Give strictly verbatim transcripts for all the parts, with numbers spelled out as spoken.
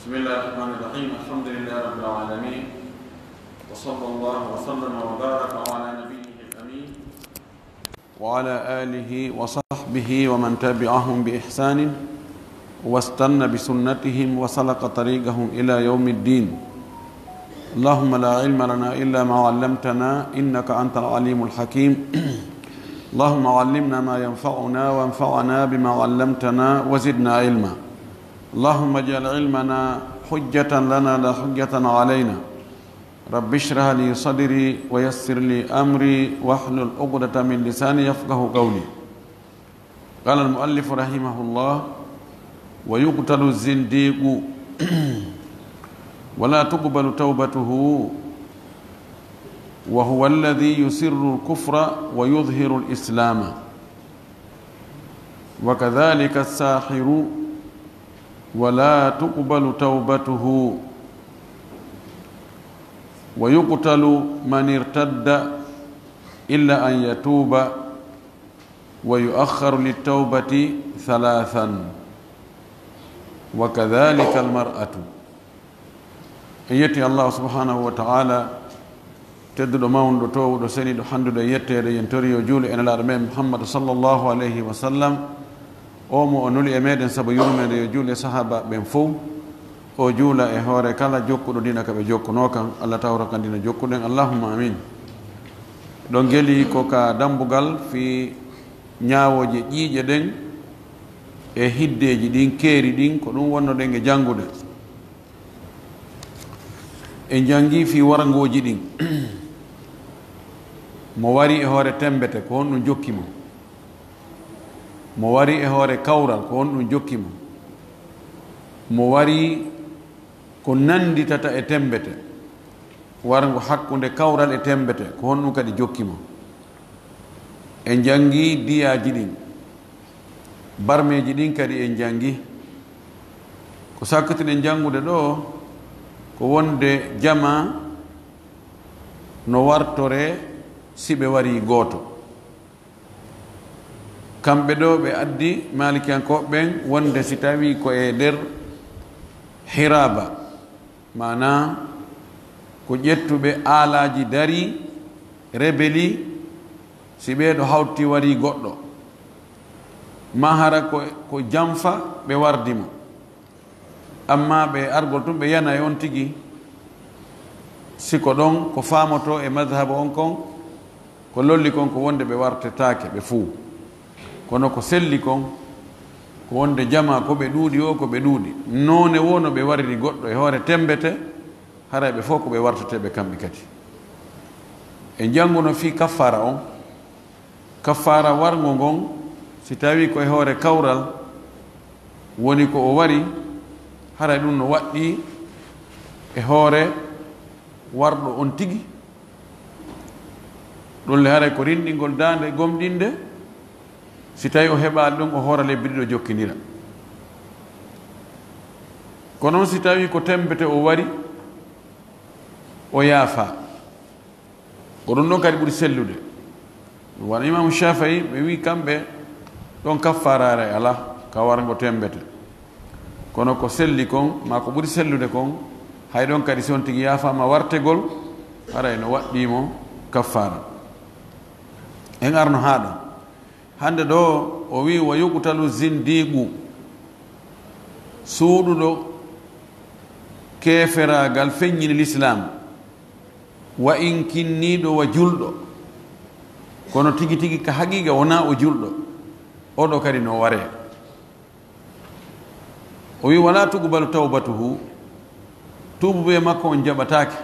بسم الله الرحمن الرحيم. الحمد لله رب العالمين. وصلى الله وسلم وبارك على نبيه الأمين وعلى آله وصحبه ومن تبعهم بإحسان واستن بسنتهم وسلك طريقهم إلى يوم الدين. اللهم لا علم لنا إلا ما علمتنا إنك أنت العليم الحكيم. اللهم علمنا ما ينفعنا وانفعنا بما علمتنا وزدنا علما. اللهم اجعل علمنا حجة لنا لا حجة علينا. رب اشرح لي صدري ويسر لي أمري واحلل عقدة من لساني يفقه قولي. قال المؤلف رحمه الله: ويقتل الزنديق ولا تقبل توبته وهو الذي يسر الكفر ويظهر الإسلام، وكذلك الساحر ولا تقبل توبته، ويقتل من ارتد إلا أن يتوب، ويؤخر للتوبة ثلاثا، وكذلك المرأة. En yetti Allah subhanahu wa ta'ala, tedduɗo, mawnuɗo, toowuɗo, seniiɗo, hannduɗo e yetteede, yen tori yo juulu e Nelaaɗo men Muhammad sallallahu alayhi wa sallam, o mo o nuli e meɗen sabu yurmeende, yo juulu e sahaabaaɓe ɓen fow, o juula e hoore kala jokkuɗo diina ka ɓe jokkunoo kan, Allah tawra kan diina jokkuɗen, Allahumma amin. Ɗon geli ko ka dambugal fii ñaawooje ƴiiƴe ɗen e hiddeeji ɗin, keeri ɗin, ko ɗum wonnoɗen e janngude. En janngii fii warngooji ɗin. Mo wari e hoore temmbete, ko honɗum jokki mo? Mo wari e hoore kawral, ko honɗum jokki mo? Mo wari ko nannditata e temmbete, warngo hakkunde kawral e temmbete, ko honɗum kadi jokki mo? En janngii diyaaji ɗin, barmeeji ɗin kadi en janngii. Ko sakkitiɗen janngude ɗoo, ko wonde jamaa no wartoree si ɓe warii gooto. Kamɓe ɗoo ɓe addi, Maalikiyankooɓe ɓen, wonde si tawii ko e nder hiraaba, maanaa ko ƴettuɓe aalaaji darii, rebeli, si ɓee ɗoo hawti warii goɗɗo, maa hara ko, ko janfa ɓe wardi mo. Ammaa ɓe argol tun, ɓe yana e on tigi, si ko ɗon ko faamotoo e madhhabu on kon, ko lolli kon ko wonde ɓe wartetaake ɓe fuu. Kono ko selli kon, ko wonde jamaa ko ɓe ɗuuɗi o, ko ɓe ɗuuɗi. Noone woo no ɓe wariri goɗɗo e hoore temmbete, haray ɓe fow ko ɓe warteteeɓe kamɓe kadi. En jannguno fii kaffaara on. Kaffaara warngo ngon, si tawii ko e hoore kawral woni ko o wari, haray ɗum no waɗɗii e hoore warɗo on tigi. Ɗum le haray ko rinɗingol daande gomɗinde, si tawii o heɓaali ɗum, o hoora lebbi ɗiɗo jokkinira. Kono si tawii ko temmbete o wari, o yaafaa. Ko ɗum ɗon kadi ɓuri sellude. Wano Imaamu Shaafi'i, ɓe wi'i kamɓe ɗon kaffaaraare alaa ka warngo temmbete. Kono ko selli kon, maa ko ɓuri sellude kon, hay ɗon kadi si on tigi yaafaama wartegol, haray no waɗɗii mo kaffaara. En arno haa ɗon. Hannde ɗoo o wi'i: "Wa yuqtalu zindiqu", suuɗuɗo keeferaagal feññini lislaam, wa in kinniiɗo wa julɗo, kono tigi tigi ka haqiiqa wonaa o julɗo, oɗo kadi no waree. O wi'i: "Wala tuqbalu tawbatuhu", tuubu bee makko on jaɓataake.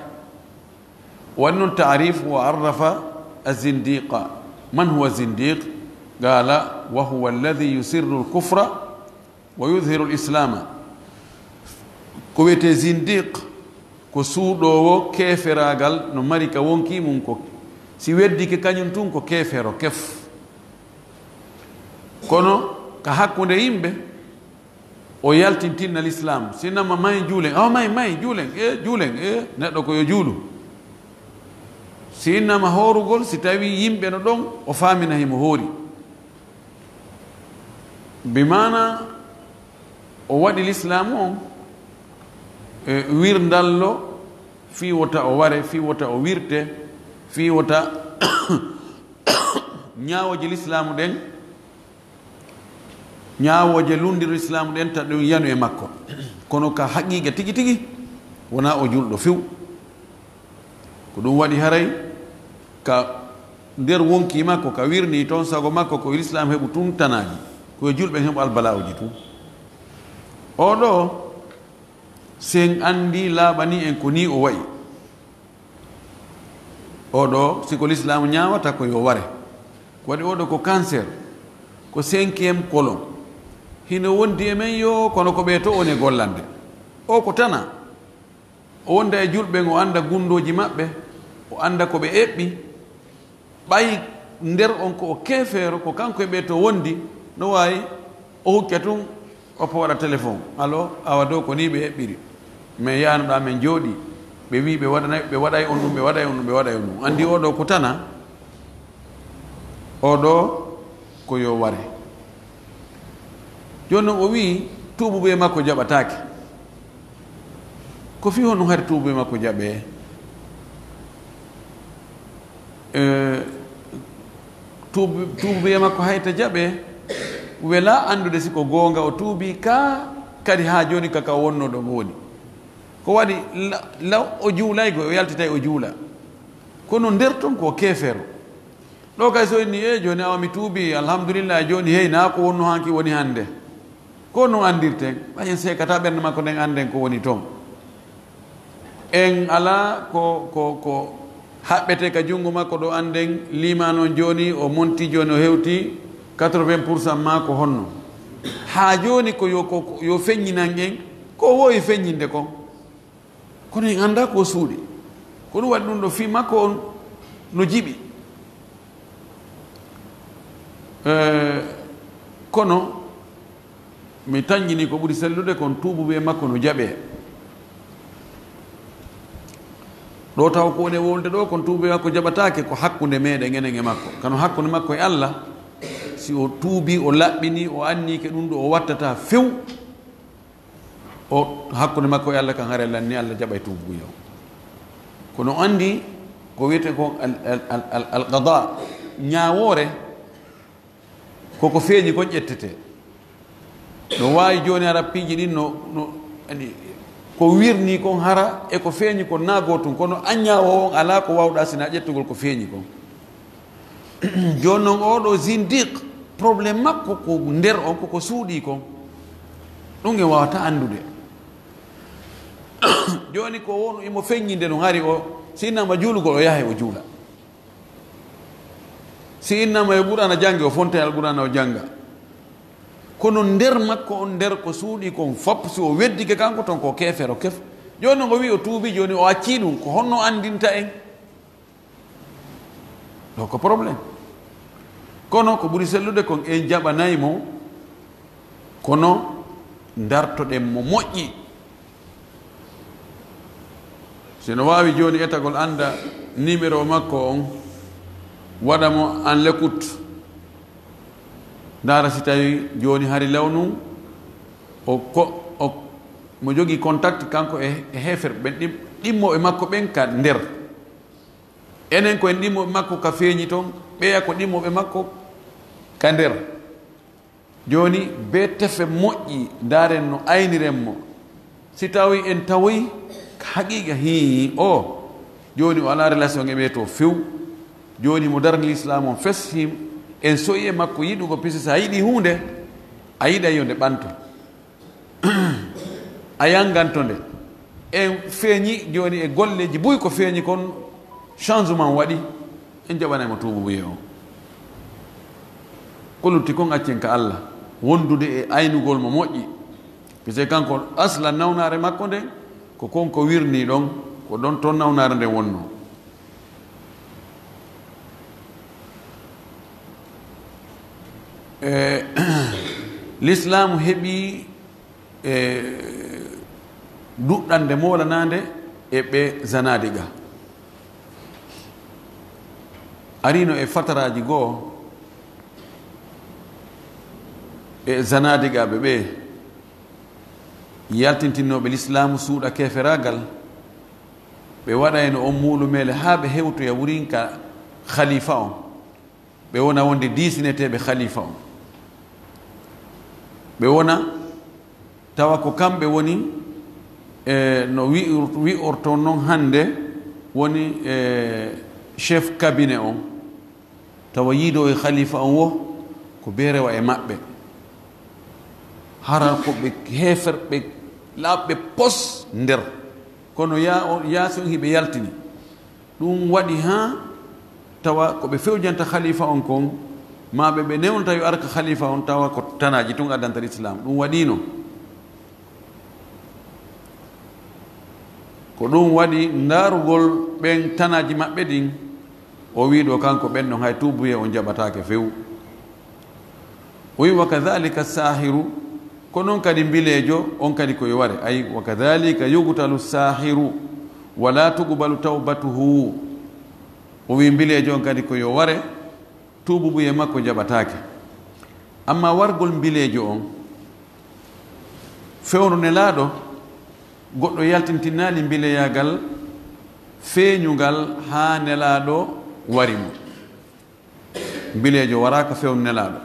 Waɗi noon taarif, wa arrafa azindiqa. Man huwa zindiq? Qala: "Wa huwa alladhi yusirru alkufra wa yudhiru alislama." Ko wiyetee zindiq, ko suuɗoowo keeferaagal, no mari ka wonkii mum ko, si weddike kañum tun ko keefero kef. Kono ka hakkunde yimɓe, o yaltintinna lislaam. Si innama may juulen, o may, may juulen, e juulen, e neɗɗo ko yo juulu. Si innama hoorugol, si tawii yimɓe no ɗon, o faamina himo hoori. Bi maana o waɗi lislaamu on, E, wirndallo, fii wota o ware, fii wota o wirte, fii wota ñaawooje lislaamu ɗen, ñaawooje lunndir lislaamu ɗen, ta ɗum yanu e makko. Kono ka haqiiqa tigi tigi, wonaa o julɗo few. Ko ɗum waɗi haray ka nder wonkii makko, ka wirnii toon, sago makko ko lislaam heɓu tun tanaaji, ko yo julɓe heɓu albalaa'uji tun. Oo ɗoo, si en anndii laaɓanii en ko nii o wa'i. Oo ɗoo, si ko lislaamu ñaawata ko yo ware. Ko waɗi oo ɗoo ko cancer, ko cinquième colonne. Hino wondi e men yo, kono ko ɓee to woni e gollande. Oo ko tana. O wonda e julɓe, o annda gunndooji maɓɓe, o annda ko ɓe eɓɓi. Ɓay nder on ko o keefeero, ko kanko e ɓee to wondi, no waawi o hukka tun, oppo waɗa téléphone. Allo, awa dow ko nii ɓe eɓɓiri. Men yaanoɗaa, men jooɗii. Ɓe wi'i ɓe waɗanay, ɓe waɗay on ɗum, ɓe waɗay on ɗum, ɓe waɗay on ɗum. Anndi oo ɗoo ko tana, oo ɗoo ko yo ware. Jooni non o wi'i tuubuubuyee makko jaɓataake. Ko fii honɗum hari tuubuubuyee makko jaɓee? Eh, tuubu-, tuubuubuyee makko hay ta jaɓee, welaa anndude si ko goonga o tuubii ka, kadi haa jooni ka, ka o wonnoo ɗon o woni. Ko waɗi la-, law o juulay go, o yaltitay o juula. Kono nder ton ko keefeero. Ɗoo kay so inni, "E jooni awa mi tuubii, alhamdulillah, jooni hey, naa ko wonnoo hanki woni hannde." Ko non anndirten, ɓay en seekataa ɓernde makko nden, annden ko woni ton. En alaa ko, ko, ko haɓɓetee ka junngo makko ɗoo, annden liimaano on jooni, o monti jooni, o hewti quatre-vingts pour cent maa ko honno. Haa jooni ko yo, ko, ko yo feññinan en ko o woowi feññinde kon. Kono en anndaa ko o suuɗi. Ko ɗum waɗi ɗum ɗoo fii makko on no jiɓi. Eh, kono mi tanƴinii ko ɓuri sellude kon tuubuubuyee makko no jaɓee. Ɗoo taw ko woni e wowlude ɗoo kon tuubuubuyee makko jaɓataake ko hakkunde meɗen enen e makko. Kano hakkunde makko e Alla, si o tuubii, o laɓɓinii, o anniike ɗum ɗoo o wattataa few. O hakkunde makko e Alla kan haray lanni Alla jaɓay tuubuubuyee on. Kono anndi ko wiyetee kon al, al, al, al, al qada, ñaawoore, koko feeñi kon ƴettetee. No waawi jooni hara piiji ɗin no, no, ani, ko wirnii kon hara e ko feeñi kon naa gootum, kono an ñaawoowo on alaa ko waawɗaa sinaa ƴettugol ko feeñi kon. Jooni non oo ɗoo zindiq, problème makko ko nder on, koko suuɗii kon. Ɗum en waawata anndude. Jooni ko wonu imo feññinde no hari o, si innama juulugol o yahay o juula. Si innama yo Qur'aana jannge, o fonta e Alqur'aana o jannga. Kono nder makko on, nder ko suuɗii kon fop, si o weddike kanko ton ko keefeero kef. Jooni non o wi'i o tuubii, jooni o accii ɗum, ko honno anndinta en? Ɗo ko problème. Kono ko ɓuri sellude kon en jaɓanay mo, kono ndartoɗen mo moƴƴi. Si no waawi jooni etagol annda numéro makko on, waɗa mo en l'écoute. Ndaara si tawi jooni hari law nun o ko, o, mo jogii contact kanko e, e heeferɓe ɓen, ɗim-, ɗimmooɓe makko ɓen ka nder. Enen ko en ɗimmooɓe makko ka feeñi ton, ɓeya ko ɗimmooɓe makko ka nder. Jooni, bee tefe moƴƴi, ndaaren no ayniren mo. Si tawi en tawoy, ka haqiiqa, hii, o, jooni o alaa relation e ɓe to few. Jooni mo darani Lislaam on fes, hii, en so'i e makko yiɗugo, puisque si a yiɗi huunde, a yiɗay yo nde ɓanto. A yanganto nde. En feeñi jooni e golleeji buy ko feeñi kon, changement waɗi, en jaɓanay mo tuubuubuyee on. Ko lutti kon accen ka Alla, wondude e aynugol mo moƴƴi. Puisque kanko asla nawnaare makko nden, ko kon ko wirnii ɗon, ko ɗon ton nawnaare nden wonnoo. E, Lislaamu heɓi, e, duɗɗande moolanaande e ɓe zanadiqa. Arino e fataraaji goo e zanadiqaaɓe ɓe. Yaltintinnooɓe lislaamu suuɗa keeferaagal, ɓe waɗayno on muulumeele haa ɓe hewtoya wurin ka khalifa on, ɓe wona wonde diisineteeɓe khalifa on. Ɓe wona tawa ko kamɓe woni, e, no wi'or-, wi'orton non hannde, woni, e, chef cabinet on. Tawa yiido e khalifa on wo ko beerewa e maɓɓe. Hara ko ɓe heeferɓe laaɓɓe pos nder. Kono yaa o, yaasi on hiɓe yaltini. Ɗum waɗi haa tawa ko ɓe fewjanta khalifa on kon, ma ɓe, ɓe newnta yo arka khalifa on, tawa ko tanaaji tun addanta islam. Ɗum waɗino. Ko ɗum waɗi ndaarugol ɓen tanaaji maɓɓe ɗin, o wi'i ɗo kanko ɓen ɗon hay tuubuye on jaɓataake few. O wi'i, "Wa kadhalika saahiru, ko non kadi mbileejo on kadi ko yo ware." Ay, "Wa kadhalika yuqtalu saahiru, wa la tuqbalu tawbatuhu." O wi'i mbileejo on kadi ko yo ware, tuububuye makko jaɓataake. Amma wargol mbileejo on, fewndo Nelaaɗo, goɗɗo yaltintinaali mbileyaagal feeñungal haa Nelaaɗo wari mo. Mbileejo waraaka fewndo Nelaaɗo.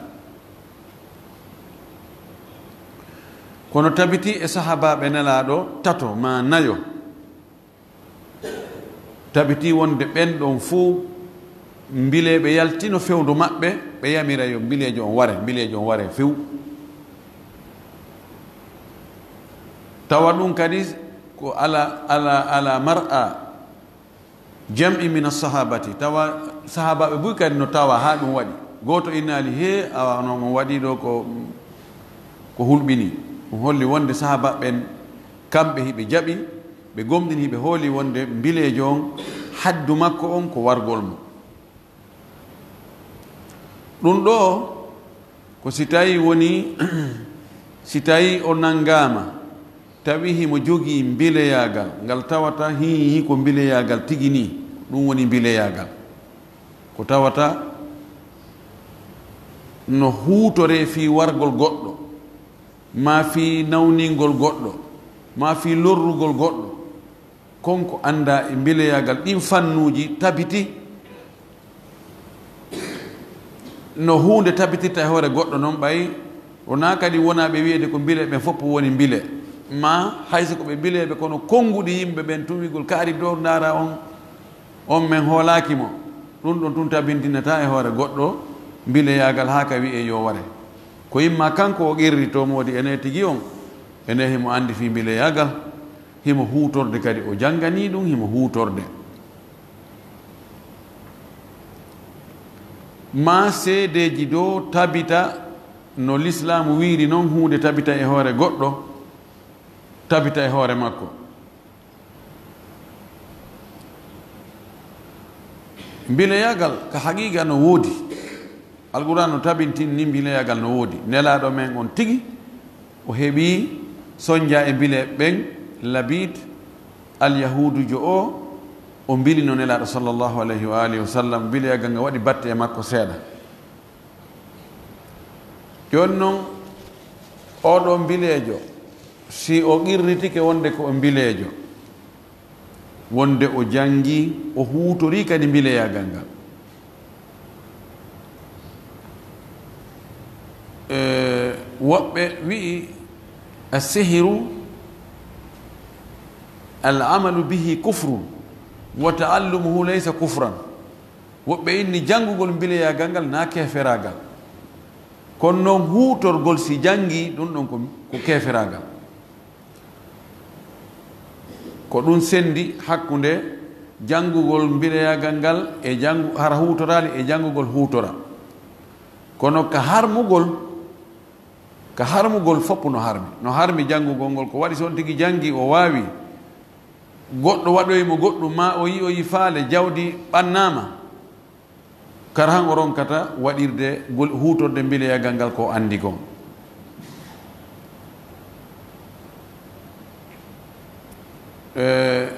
Kono tabiti e sahaabaaɓe Nelaaɗo tato maa nayo, tabiti wonde ɓen ɗon fow mbileeɓe yaltino fewndo maɓɓe, ɓe yamira yo mbileejo on ware, mbileejo on ware few. Tawa ɗum kadi ko ala, ala, ala mar'a jam'i min as-sahabati. Tawa sahaabaaɓe buy kadi no tawa haa ɗum waɗi. Gooto innaali, "Hee, awa, non on waɗi ɗo ko, ko hulɓini." Ɗum holli wonde sahaabaaɓe ɓen, kamɓe hiɓe jaɓi, ɓe gomɗini, hiɓe hooli wonde mbileejo on, haddu makko on ko wargol mo. Ɗum ɗo ko si tawi woni, si tawi o nanngaama, tawi himo jogii mbileyaagal, ngal tawata hii, hii ko mbileyaagal tigi nii, ɗum woni mbileyaagal. Ko tawata no huutoree fii wargol goɗɗo, maa fii nawningol goɗɗo, maa fii lorrugol goɗɗo. Kon ko anndaa e mbileyaagal, ɗin fannuuji tabiti no huunde tabitirta e hoore goɗɗo non, ɓay wonaa kadi wonaa ɓe wi'eede ko mbile, ɓen fof woni mbile. Maa hay so ko ɓe mbileeɓe, kono konnguɗi yimɓe ɓen tun wi'gol kaari doo ndaara on, on men hoolaaki mo. Ɗun ɗon tun tabintinataa e hoore goɗɗo mbileyaagal haa ka wi'ee yo ware. Ko imma kanko o qirritoo moodi ene tigi on, ene himo anndi fii mbileyaagal, himo huutorde kadi, o jannganii ɗun, himo huutorde. Maa seedeeji doo tabita no lislaamu wiiri non, huunde tabita e hoore goɗɗo, tabita e hoore makko. Mbileyaagal ka haqiiqa no woodi. Alquraan no tabintini mbileyaagal no woodi. Nelaaɗo men on tigi, o heɓii sonja e mbile ɓen, Labiid Alyahuudujo o, o mbilino Nelaaɗo sallallahu alayhi wa alihi wa sallam, mbileyaagal ngal waɗi batte e makko seeɗa. Jooni non, oo ɗoo mbileejo, si o qirritike wonde ko o mbileejo, wonde o janngi, o huutorii kadi mbileyaagal ngal. E, woɓɓe wi'i, "Assihiru, al amalu bihi kufrun, wa taallumuhu laysa kufran." Woɓɓe inni janngugol mbileyaagal ngal na keeferaagal. Kono non huutorgol si janngi, ɗun ɗon ko, ko keeferaagal. Ko ɗun senndi hakkunde janngugol mbileyaagal ngal e janngu-, hara huutoraali, e janngugol huutora. Kono ka harmugol, ka harmugol fof no harmi. No harmi janngugol ngol, ko waɗi si on tigi janngi, o waawi, goɗɗo waɗoyi mo goɗɗum, maa o yi'oyi faale, jawdi ɓannaama. Kara han o ronkata waɗirde gol-, huutorde mbileyaagal ngal ko anndi kon. E,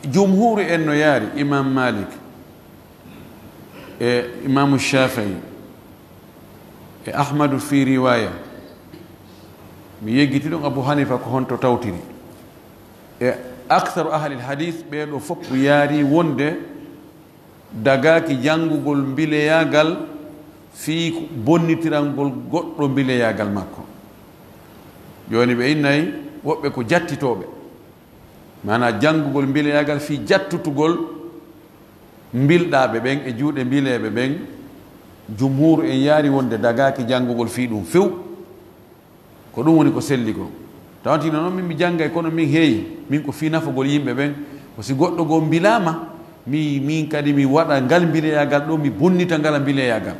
jumhuuru en no yaari, Imam Malik e Imamu Shafii e Ahmadu fi riwaya, Mi yeggiti ɗum Abu Hanifa ko honto tawtiri. E aktharu ahlil hadis, ɓee ɗoo fof yaari wonde dagaaki janngugol mbileyaagal fii bonnitirangol goɗɗo mbileyaagal makko. Jooni ɓe innay woɓɓe ko jattitooɓe, maanaa janngugol mbileyaagal fii jattutugol mbilɗaaɓe ɓen e juuɗe mbileeɓe ɓen. Jumhuur en yaari wonde dagaaki janngugol fii ɗum few. Ko ɗum woni ko selli ko. Tawantino noon min mi janngay, kono min heeyi, min ko fii nafugol yimɓe ɓen. Ko si goɗɗo goo mbilaama, mi, min kadi mi waɗa ngal mbileyaagal ɗoo, mi bonnita ngal mbileyaagal.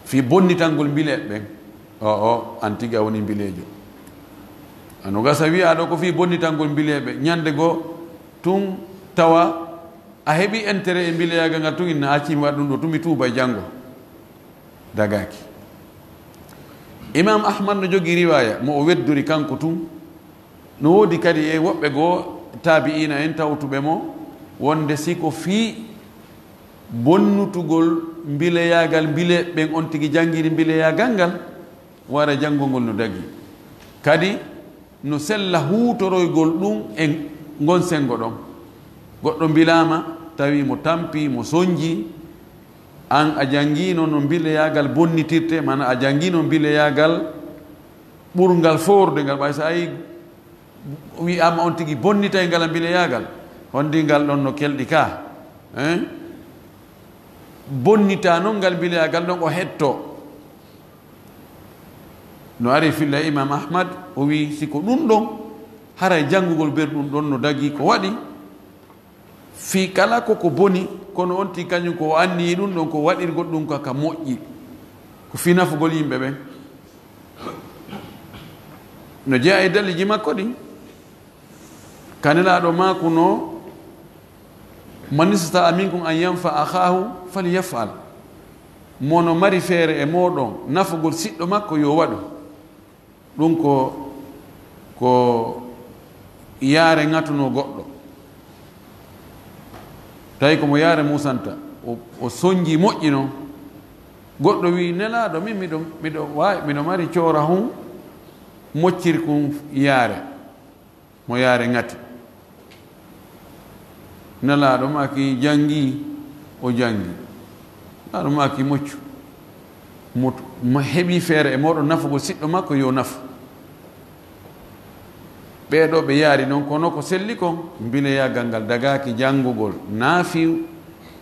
Fii bonnitangol mbileeɓe ɓen. O, o, an tigi a woni mbileejo. Ano gasa wiyaa ɗoo ko fii bonnitangol mbileeɓe. Ñande goo tun tawa a heɓi intérêt e mbileyaagal ngal tun, inna acci mi waɗa ɗum ɗoo tun, mi tuuba e janngo. Dagaaki. Imam Ahmad no jogii riwaaya mo o weddori kanko tun. No woodi kadi e woɓɓe goo taabi'iina en tawtuɓe mo wonde si ko fii bonnutugol mbileyaagal mbileeɓe ɓen on tigi janngiri mbileyaagal ngal, wara janngugol no dagii. Kadi no sella huutoroygol ɗum e ngon senngo ɗon. Goɗɗo mbilaama, tawi mo tampii, mo sonjii, an a janngiino no mbileyaagal bonnitirtee, maanaa a janngiino mbileyaagal ɓurngal foorde ngal, ɓay so a yii wi'aama on tigi bonnitay ngal mbileyaagal, honndii ngal ɗon no kelɗi ka, hein? Bonnitaa non ngal mbileyaagal ɗon o hettoo. No ari filla e Imam Ahmad, o wi'i, si ko ɗum ɗon, haray janngugol ber ɗum ɗon no dagii ko waɗi, fii kala ko ko boni, kono on tigi kañum ko o anniyii ɗum ɗon ko waɗirgol ɗum ka, ka moƴƴi, ko fii nafugol yimɓe ɓen. No jeyaa e daliiji makko ɗin, ka Nelaaɗo maakuno, "Man istata'a minkum an yanfa'a akhahu falyaf'al." Mo no mari feere e mooɗon nafugol siɗɗo makko, yo waɗu. Ɗum ko, ko yaare ŋatunoo goɗɗo. Tawi ko mo yaare muusanta, o, o sonjii moƴƴi non. Goɗɗo wi'i, "Nelaaɗo, min miɗo, miɗo waawi, miɗo mari coora hun mocciri kun yaare." Mo yaare ŋati. Nelaaɗo maaki janngi, o janngi. Nelaaɗo maaki moccu. Mo, mo heɓi feere e mooɗon nafugol siɗɗo makko, yo nafu. Ɓee ɗoo ɓe yaari non, kono ko selli kon, mbileyaagal ngal dagaaki janngugol, naa fii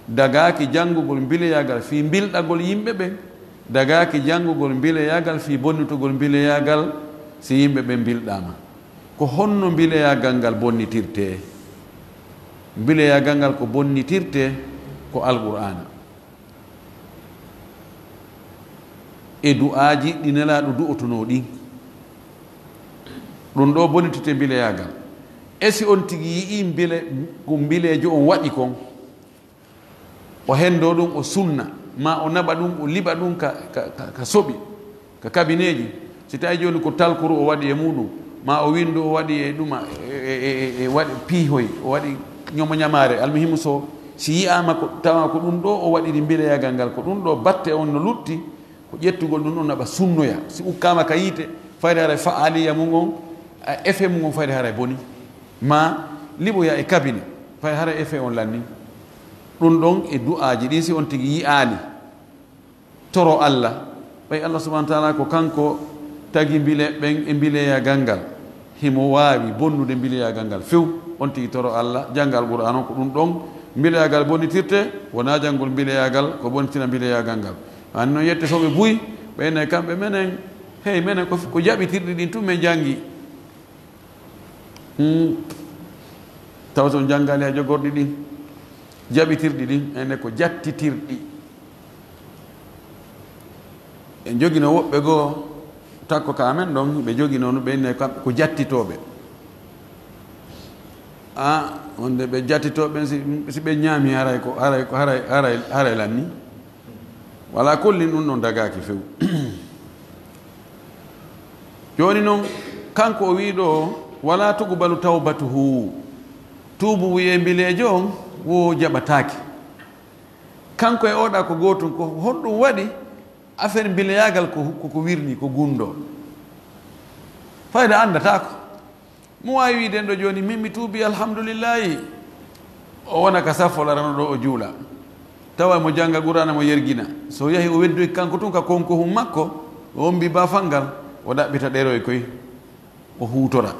dagaaki janngugol mbileyaagal fii mbilɗagol yimɓe ɓen, dagaaki janngugol mbileyaagal fii bonnitugol mbileyaagal si yimɓe ɓen mbilɗaama. Ko honno mbileyaagal ngal bonnitirtee? Mbileyaagal ngal ko bonnitirtee ko Alqur'aana e du'aaji ɗi Nelaaɗo du'otunoo ɗin. Ɗum ɗoo bonnitirtee mbileyaagal. E si on tigi yi'ii mbile-, ko mbileejo on waɗi kon, o henndoo ɗum, o sunna, maa o naɓa ɗum, o liɓa ɗum ka, ka, ka, ka soɓi, ka kabineeji. Si tawi jooni ko talkuru o waɗi e muuɗum, maa o winndu o waɗi e ɗuma, e, e, e, e waɗi piihoy, o waɗi ñomo ñamaare, almuhimu so, si yi'aama ko, tawa ko ɗum ɗoo o waɗiri mbileyaagal ngal, ko ɗum ɗoo batte on no lutti, ko ƴettugol ɗum ɗon naɓa sunnoya. Si ukkaama ka yiite, fayde haray fa'aaliya mum on, a, effet mum on fayde haray boni. Ma liɓoya e kabine, fayde haray effet on lanni. Ɗum ɗon e du'aaji ɗin, si on tigi yi'aali, toro Alla. Ɓay Alla subhanahu wa ta'ala ko kanko tagi mbile ɓen e mbileyagal ngal. Himo waawi bonnude mbileyagal ngal few. On tigi toro Alla, jannga Alqur'aan on, ko ɗum ɗon mbileyagal bonnitirte, wonaa janngol mbileyagal ko bonnitina mbileyagal ngal. Ani noon yette fawɓe buy, ɓe ne kamɓe menen, hey, menen ko, ko jaɓitirɗi ɗin tun men janngi. Hmm. Tawa so on janngaali hay jogorɗi ɗin, jaɓitirɗi ɗin, ene ko jattitirɗi. En jogino woɓɓe goo, takko ka amen ɗon, ɓe jogino no ɓe ne kamɓe ko jattitooɓe. A, wonde ɓe jattitooɓe ɓen, si, si ɓe ñaami, haray ko, haray ko, haray, haray, haray lanni. Wala kollin ɗum ɗon dagaaki few. Jooni non, kanko o wi'i ɗo, "Wala tuqbalu tawbatuhu." Tuubu wi'e mbileejo on wo jaɓataake. Kanko e oɗa ko gootum, ko honɗum waɗi affaire mbileyagal ko, ko, ko wirni, ko gundo. Fayda anndataako. Mo waawi wiide en ɗo jooni, "Min mi tuubi, alhamdulillahi." O wona ka saffol arano ɗo o juula. Tawa mo jannga Qur'aana mo yergina. So yahi o weddoy kanko tun ka konkohun makko, o ombi baafal ngal, o ɗaɓɓita ɗeroy koy, o huutora.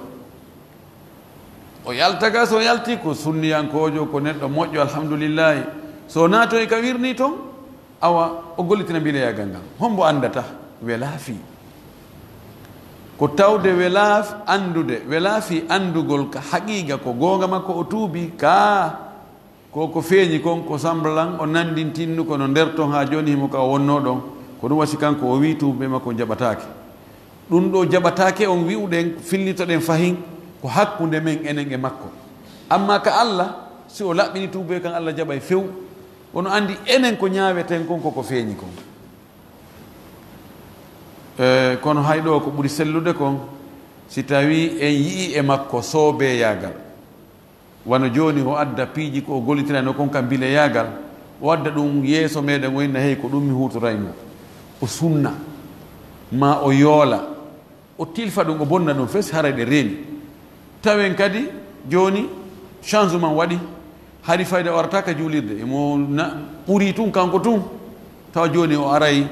O yalta ga, so yalti ko sunniyankoojo, ko neɗɗo moƴƴo, alhamdulillahi. So naatoy ka wirni ton, awa o gollitina mbileyagal ngal. Hombo anndata? Welaa fii. Ko tawde welaa f-, anndude, welaa fii anndugol ka haqiiqa ko goonga makko o tuubi, kaa ko ko feeñi kon ko samblan o nanndintinnu kono nder ton haa jooni himo ka o wonnoo ɗon. Ko ɗum wasi kanko o wii tuubi makko jaɓataake. Ɗum ɗo jaɓataake on wi'uɗen, fillitoɗen fahin ko hakkunde men enen e makko. Amma ka Allah, si o laɓɓini tuuboy kan, Allah jaɓay few. Kono anndi enen ko ñaaweten kon ko ko feeñi kon. E, kono hay ɗo ko ɓuri sellude kon, si tawi en yi'i e makko soobeeyaagal. Wano jooni o adda piiji ko o gollitirayno kon ka mbileyaagal, o adda ɗum yeeso meɗen o inna, "Hey, ko ɗum mi huutorayno." O sunna, ma o yoola, o tilfa ɗum, o bonna ɗum fes, haray ɗe reeni. Tawen kadi jooni changement waɗi, hari fayda o arata ka juulirde, emo na-, ɓuri tun kanko tun. Tawa jooni o aray,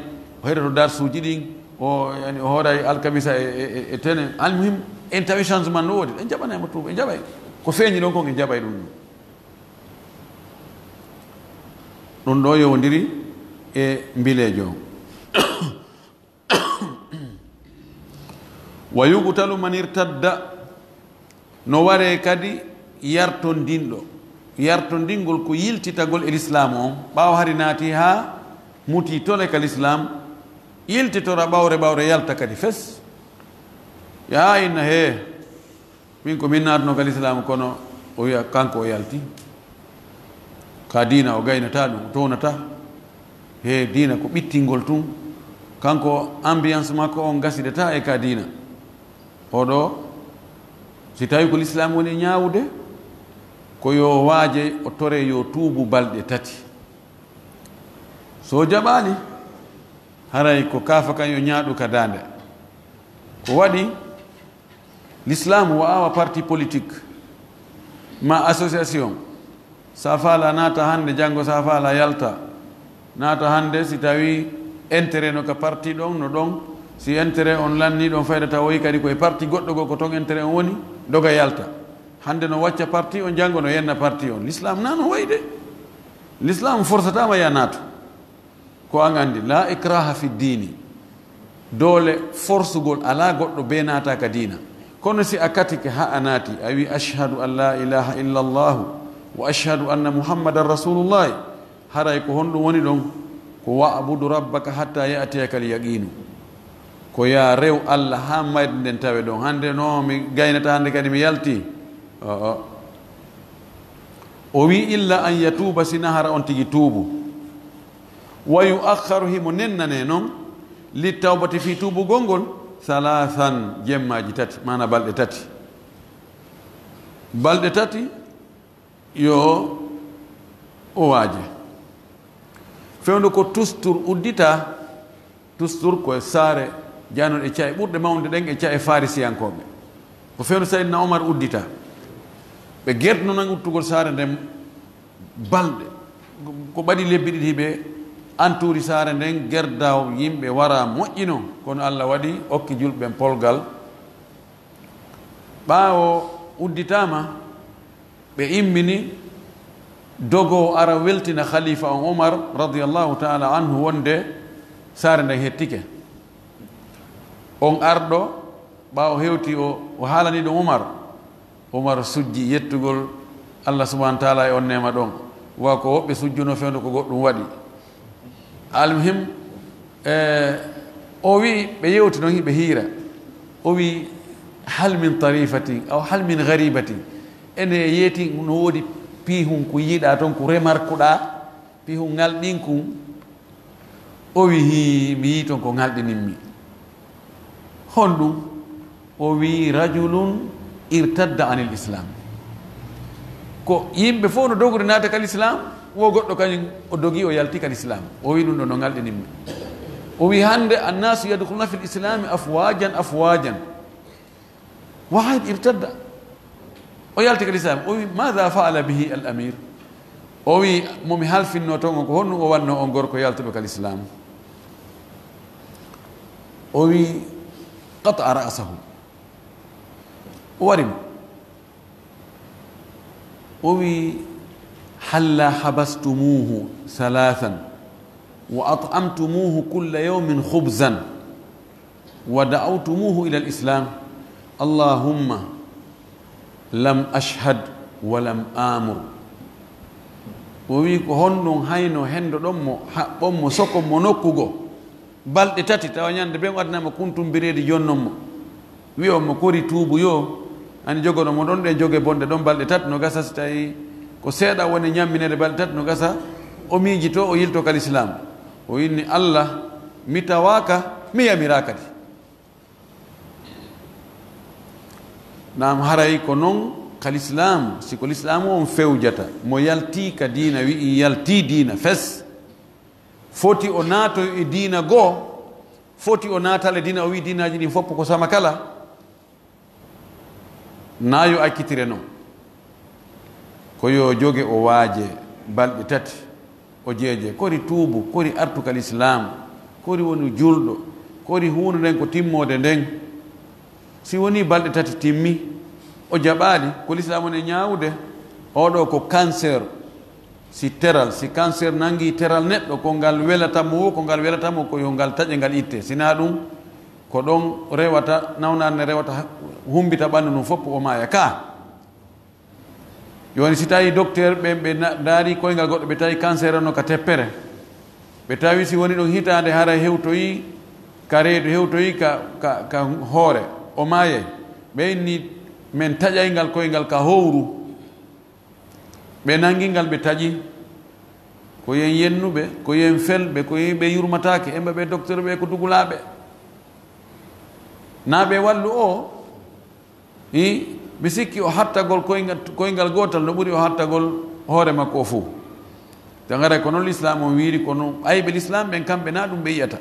o heɗoto darsuuji ɗin, o, yani, o hooray alkamisa e, e, e, e tene. Almuhim, en tawi changement no woodi, en jaɓanay mo tuuba, en jaɓay. Ko feeñi ɗon kon, en jaɓay ɗum. Ɗum ɗo yowondiri e mbileejo. Wa yuqtalu man irtadda. No waree kadi yartondinɗo, yartondingol ko yiltitagol e lislaamu on, ɓaawo hari naati haa muti tole ka lislaam, yiltitora ɓawre ɓawre, yalta kadi fes. Yaa inna hee, min ko min naatno ka lislaam, kono o wiya kanko o yalti. Ka diina o gaynata ɗum, o townata. He diina ko ɓittingol tun. Kanko ambiance makko on gasidata e ka diina. Oɗo, si tawi ko lislaam woni ñaawude, ko yo waaje o tore yo tuubu balɗe tati. So jaɓaali, haray ko kaafa kan yo ñaaɗu ka daande. Ko waɗi, lislaam wa'awa parti politique, ma association. Sa faala naata hannde, janngo sa faala yalta. Naata hannde si tawi intérêt no ka parti ɗon, no ɗon. Si intérêt on lanni ɗon fayda tawoyi kadi koye parti goɗɗo goo ko ton intérêt on woni, doga yalta. Hannde no wacca parti on, janngo no yenna parti on. Lislaam na no wayi de. Lislaam forsataama ya naatu. Ko an anndi, "La ikraha fi diini." Doole forsugol alaa goɗɗo bee naata ka diina. Kono si a katike haa a naati, a wi, "Ashhadu an la ilaha illa Allahu wa ashhadu anna Muhammadan Rasulullah." Haray ko honɗum woni ɗon? Ko, "Wa'budu rabbaka hatta ya'tiyakal yaqiinu." Ko yaa rew Allah haa mayde nden tawe ɗon. Hannde no mi gaynata, hannde kadi mi yalti. O, o. O wi, "Illa an yatuuba," sina hara on tigi tuubu. "Wa yu'akhkharu," himo nennane non, "li tawbati," fii tuubugol ngol, "thalathan," jemmaaji tati, maana balɗe tati. Balɗe tati yo o waaje. Fewndo ko tustur uddita, tustur ko e saare jaanon e ca'e ɓurɗe mawnude ɗen e ca'e Farisiyankooɓe. Ko fewndo Sayyidina Omar uddita. Ɓe gertino nan uttugol saare nden balɗe. Ko ɓadi lebbi ɗiɗi ɓe antuuri saare nden, gerdaaw yimɓe wara moƴƴino. Kono Allah waɗi okki julɓe ɓen polgal. Ɓaawo udditaama, ɓe immini dogo ara weltina khalifa on Omar radiyallahu ta'ala anhu wonde saare nden hettike. On arɗo, ɓaawo hewti o, o haalani ɗum Omar. Omar sujji yettugol Allah subhanahu wa ta'ala e on neema ɗon. Wa ko woɓɓe sujjuno fewndo ko goɗɗum waɗi. Almuhim, eh, o wi, ɓe yewti noon, hiɓe hiira. O wi, "Hal min tarifatin, aw hal min gharibatin?" Ene yeeti no woodi piihun ko yiiɗaa toon, ko remarkuɗaa, piihun ngalɗinkun. O wi, "Hii, mi yii toon ko ngalɗinimmi." Honɗum? O wi, "Rajulun irtadda anil Islam." Ko yimɓe fof no dogude naata kal Islam, wo goɗɗo kañum o dogi, o yalti kal Islam. O wi, "Ɗum ɗo no ngalɗinimmi." O wi, "Hannde annasu yadkhuluna fil Islami afwajan, afwajan." Wahid irtadda. O yalti ka lislaam. O wi, "Maada faala bihi al amir?" O wi, "Mo mi halfinno toon on, ko honɗum o wanno on gorko yaltuɗo ka lislaam?" O wi, "Qata'a ra'sahu." O wari mo. O wi, "Halla habastumuhu salasan wa at'amtumuhu kulla yawmin khubzan wa da'awtumuhu ila al-islam? Allahumma lam ashhad wa lam amur." O wi, "Ko honɗum hayno hendoɗon mo, haɓɓon mo, sokon mo nokku goo balɗe tati, tawa ñande bee o addanama kuntum bireedi jonnon mo, wi'on mo kori tuubu yo, ani jogono mo ɗon ɗe joge bonɗe ɗon balɗe tati, no gasa si tawi ko seeɗa woni ñamminede balɗe tati, no gasa o miijito, o yilto ka lislaam." O inni, "Allah, mi tawaaka, mi yamiraa kadi." Naam, haray ko non ka lislaam, si ko lislaamu on fewjata, mo yaltii ka diina, wi'i yaltii diina fes, foti o naatoy e diina goo, foti o naatale diina, o wi'i diinaaji ɗin fof ko sama kala, na yo accitire non. Ko yo joge o waaje balɗe tati, o jeeje, kori tuubu, kori artu ka lislaam, kori woni julɗo, kori huunde nden ko timmoode nden. Si woni balɗe tati timmi, o jaɓaali, ko lislaam woni e ñaawude, oɗo ko cancer. Si teral, si cancer nangi teral neɗɗo, ko ngal welata mo, ko ngal welata mo, ko yo ngal taƴe ngal itte. Si na ɗum, ko ɗon rewata, nawnaare ne rewata, humbita ɓanndu ndun fof, o maaya ka. Jooni, si tawi docteur ɓen ɓe na-, ndaari koyngal goɗɗo, ɓe tawi cancer on no ka teppere. Ɓe tawi si woni ɗon hitaande, haray hewtoyi ka reedu, hewtoyi ka, ka, ka hoore, o maayay. Ɓe inni, "Men taƴay ngal koyngal ka howru." Ɓe nangi ngal, ɓe taƴi. Ko yen yennuɓe, ko yen felɓe, ko yen ɓe yurmataake, emba ɓe docteur ɓe ko dugulaaɓe. Na ɓe wallu o, i, mi sikki o hattagol koyngal, koyngal gootal no ɓuri o hattagol hoore makko o fof. Tangare ko non l'islam on wiiri, kono ayɓe l'islam ɓen kamɓe na ɗum ɓe yi'ata.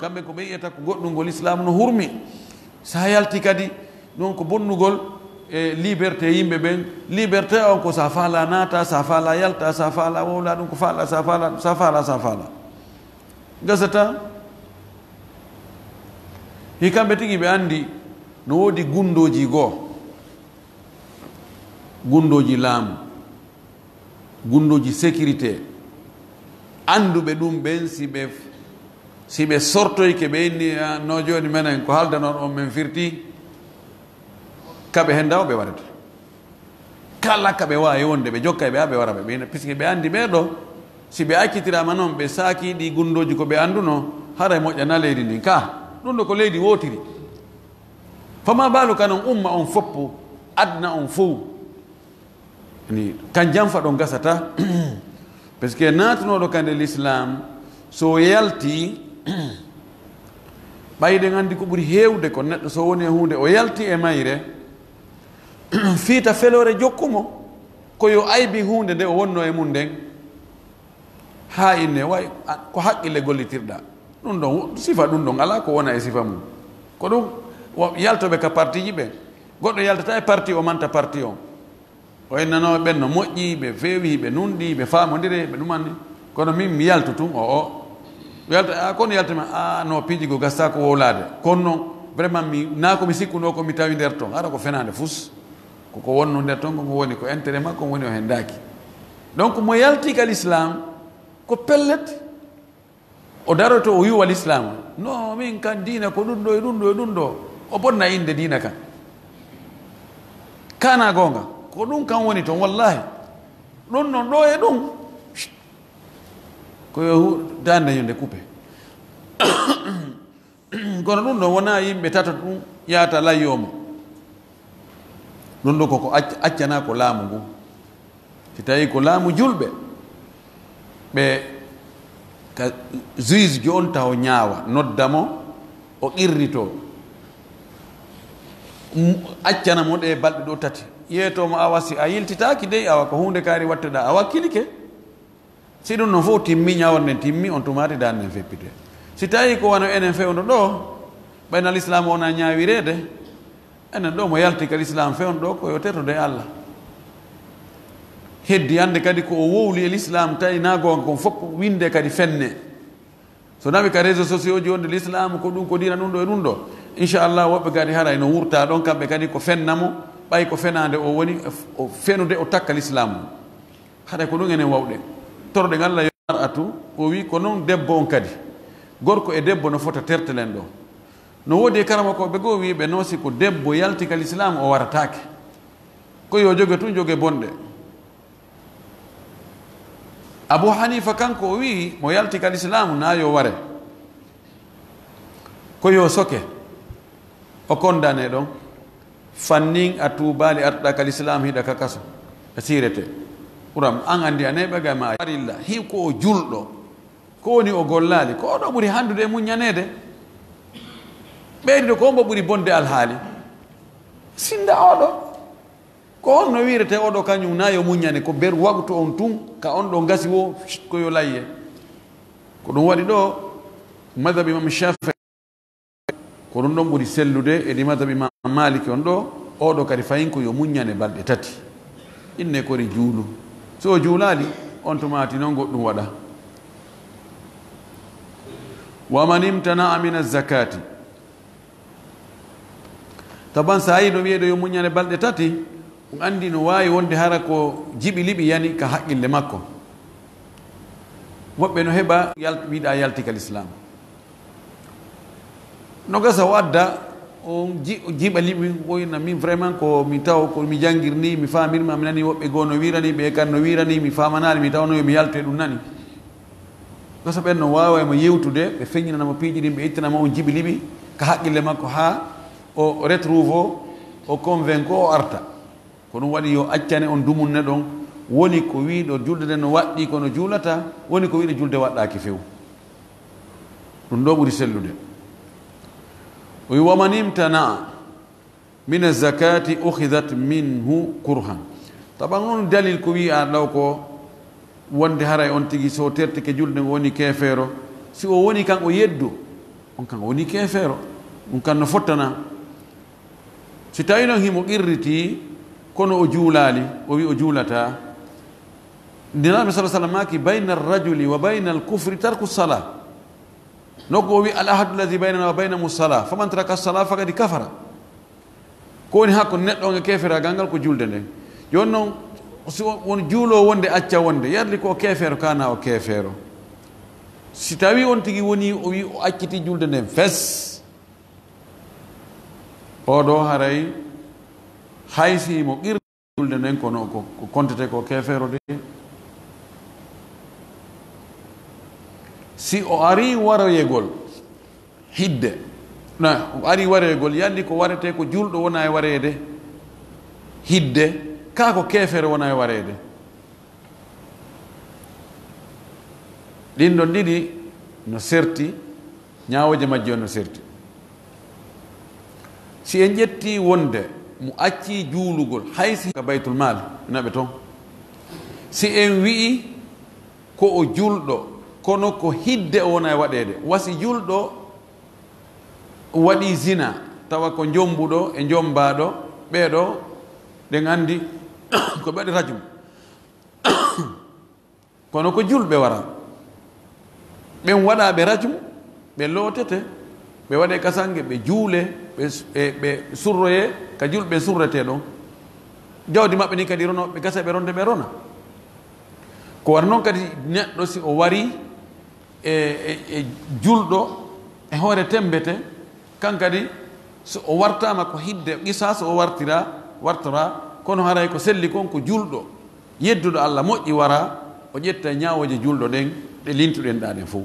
Kamɓe ko ɓe yi'ata ko goɗɗum ngol l'islam no hurmi. Sa yalti kadi, ɗum ko bonnugol e liberté yimɓe ɓen. Liberté on ko sa faala naata, sa faala yalta, sa faala wowla, ɗum ko faala, sa faala, sa faala, sa faala. Gasata. Hi kamɓe tigi ɓe anndi no woodi gunndooji goo, gunndooji laamu, gunndooji sécurité, annduɓe ɗum ɓen, si ɓe, si ɓe sortoyke, ɓe inni, "Ah, no jooni menen ko haaldanon on men firti." Kaɓe heen daw ɓe warata. Kala ka ɓe waawi wonde, ɓe jokka e ɓe, haa ɓe wara ɓe. Ɓe, puisque ɓe anndi ɓee ɗoo, si ɓe accitiraama noon, ɓe saaki ɗi gunndooji ko ɓe anndunoo, haray moƴƴana leydi ndin. Ka, ɗum ɗo ko leydi wootiri. Fama baalu ka non umma on foppu, aduna on fow. Ni, kan janfa ɗon gasata. Parce que naatunooɗo ka nde l'islam, so yalti, ɓayden anndi ko ɓuri heewde ko neɗɗo so woni e huunde, o yalti e mayre, fiita feloore jokkumo, ko yo aybi huunde nde o wonno e mum nden, haa inne way, a, ko haqqille gollitirɗa. Ɗum ɗon, sifa ɗum ɗon, alaa ko wona e sifa mum. Ko ɗum, wo-, yaltoɓe ka partiji ɓe. Goɗɗo yaltata e parti, o manta parti on. O innanoo ɓen no moƴƴi, ɓe feewi, ɓe nunɗi, ɓe faamondire, ɓe ɗumanni. Kono min, mi yaltu tun, o, o. Mi yalta, a, kono yaltuma, a, no piiji go gasta ko wowlaade. Kono non, vraiment, mi, naa ko mi sikkunoo ko mi tawi nder ton. Hara ko fenaande fus. Ko ko wonno nder ton, ko ko woni ko intérêt makko, woni o hen daaki. Donc, mo yalti ka l'islam, ko pellet. O daroto, o yuwa l'islam. No, min kan diina ko ɗum ɗo e ɗum ɗo e ɗum ɗo. O bonna innde diina kan. Kana goonga. Ko ɗum kan woni ton, wallahi. Ɗum non ɗo e ɗum. Ko yo hu-, dande ñande kupe. Kono ɗum ɗon wonaa yimɓe tato ɗum yaata layyoo mo. Ɗum ɗo koko acc-, accana ko laamu ngu. Si tawi ko laamu julɓe, ɓe ka juge jo on taho ñaawa, nodda mo, o qirrito. M-, accana mo ɗe balɗe ɗo tati. Yeeto mo awa si a yiltitaaki dey, awa ko huunde kaari watteɗaa, a wakkilike. Si ɗum non fof timmi, ñawore nden timmi, on tumaati dande nden feppite. Si tawi ko wano enen fewndo ɗo, ɓayna l'islam wona ñaawireede, Enen ɗo mo yalti ka lislaam fewn ɗo ko yo tertude e Allah. Heddi hannde kadi ko o wowli e lislaam tawi na goonga kon fof winde kadi fenne. So nawi ka réseaux sociaux ji wonde lislaam ko ɗum ko diina ɗum ɗo e ɗum ɗo. Inchallah woɓɓe kadi haray no wurta ɗon kamɓe kadi ko fenna mo ɓay ko fenaande o woni o fenude o takka lislaam. Haɗa ko ɗum enen wawɗen. Toroɗen Allah yo mar'atu, o wi ko noon debbo on kadi. Gorko e debbo no fota tertelen ɗo. No woodi e karamokooɓe goo wiiɓe noon si ko debbo yalti ka lislaam o warataake. Ko yo joge tun joge bonɗe. Abu Hanifa kanko o wii mo yalti ka lislaam na yo ware. Ko yo soke. O kondane ɗon. Fannin a tuubaali artuɗa ka lislaam hiɗa ka kaso. A siirete. Ɓuram an anndi a neeɓa ga ma a farilla. Hi ko o julɗo. Ko woni o gollaali. Ko oɗo ɓuri hanndude e muññaneede. Ɓeydude ko mbo ɓuri bonde alhaali. Sinda oɗo. Ko on no wiirete oɗo kañum na yo muññane ko ber waqtu on tun ka on ɗo ngasi wo ko yo layye. Ko ɗum waɗi ɗo madhab imam Shafi'i. Ko ɗum ɗon ɓuri sellude e ɗi madhab imam Maliki on ɗo, oɗo kadi fayin ko yo muññane balɗe tati. Inne kori juulu. So o juulaali, on tumaati noon goɗɗum waɗa. Wa man imtana'a min az-zakati. Taban so a yii no wiyeede yo muññane balɗe tati, ɗum anndi no waawi wonde hara ko jiɓi liɓi yani ka haqqille makko. Woɓɓe no heɓa yalt-, wiɗa yalti ka lislaam. No gasa o adda, on ji-, o jiɓa liɓi, woyna min vraiment ko mi taw, ko mi janngir ni, mi faamir ma, mi nani woɓɓe goo no wiirani, ɓe kan no wiirani, mi faamanaali, mi tawno yo mi yaltu e ɗum nani. Gasa ɓen no waawa e mo yewtude, ɓe feññinana mo piiji ɗin, ɓe ittina mo on jiɓi liɓi ka haqqille makko haa o retrouve o, o convainco o arta. Ko ɗum waɗi yo accane on dumunne ɗon, woni ko wiiɗo julde nden no waɗɗii kono juulata, woni ko wiiɗo julde waɗɗaaki few. Ɗum ɗo ɓuri sellude. O wi, "Wa man imtana'a mina zakati ukhidat minhu kurhan." Taban on dalil ko wi'a ɗaw ko wonde haray on tigi so tertike julde ngo woni keefeero. Si o woni kan o yeddu, on kan o woni keefeero. Ɗum kan no fottana. Si tawi noon himo qirriti, kono o juulaali, o wi o juulataa. Nulaaɗo sallallaahu alayhi wa sallam maaki, "Bayna rajuli wa bayna al-kufri tarku salaa." Nokku o wi, "Al ahadu alladhi baynana wa baynahum salaa, faman taraka salaa faqad kafara." Ko woni hakkunde neɗɗo on e keeferaagal ngal ko julde nden. Jooni noon, si on, won juuloo wonde acca wonde, yarli ko o keefeero, kana o keefeero. Si tawi on tigi woni, o wi o acciti julde nden fes, oɗo haray hay si mo qir- julde nden kono ko, ko kontete ko keefeero de. Si o ari waroyegol hidde, na, o ari waroyegol, yalli ko warete ko julɗo wona e wareede hidde, kaa ko keefeero wona e wareede. Ɗin ɗon ɗiɗi no serti, ñaawooje majje on no serti. Si en ƴetti wonde mo acci juulugol, hay si ka Baytul Maal, ina ɓe ton. Si en wi'i ko o julɗo, kono ko hidde o wona e waɗeede. Wasi julɗo waɗi zina, tawa ko jombuɗo e jombaaɗo, ɓeeɗo, ɗen anndi ko ɓe waɗi rajum. Kono ko julɓe wara. Ɓen waɗa ɓe rajmu, ɓe lootete, ɓe waɗe kasange, ɓe juule, ɓe, ɓe, ɓe surroye ka julɓe surretee ɗon. Jawdi maɓɓe ni kadi rono, ɓe gasa ɓe ronde ɓe rona. Ko wara noon kadi neɗɗo si o wari e, e, e julɗo e hoore tembete, kan kadi so o wartaama ko hidde qisaas o wartira, wartora, kono haray ko selli kon ko julɗo, yedduɗo Allah moƴƴi wara, o ƴetta ñaawooje julɗo ɗen ɗe lintuɗen ɗaa ɗen fof.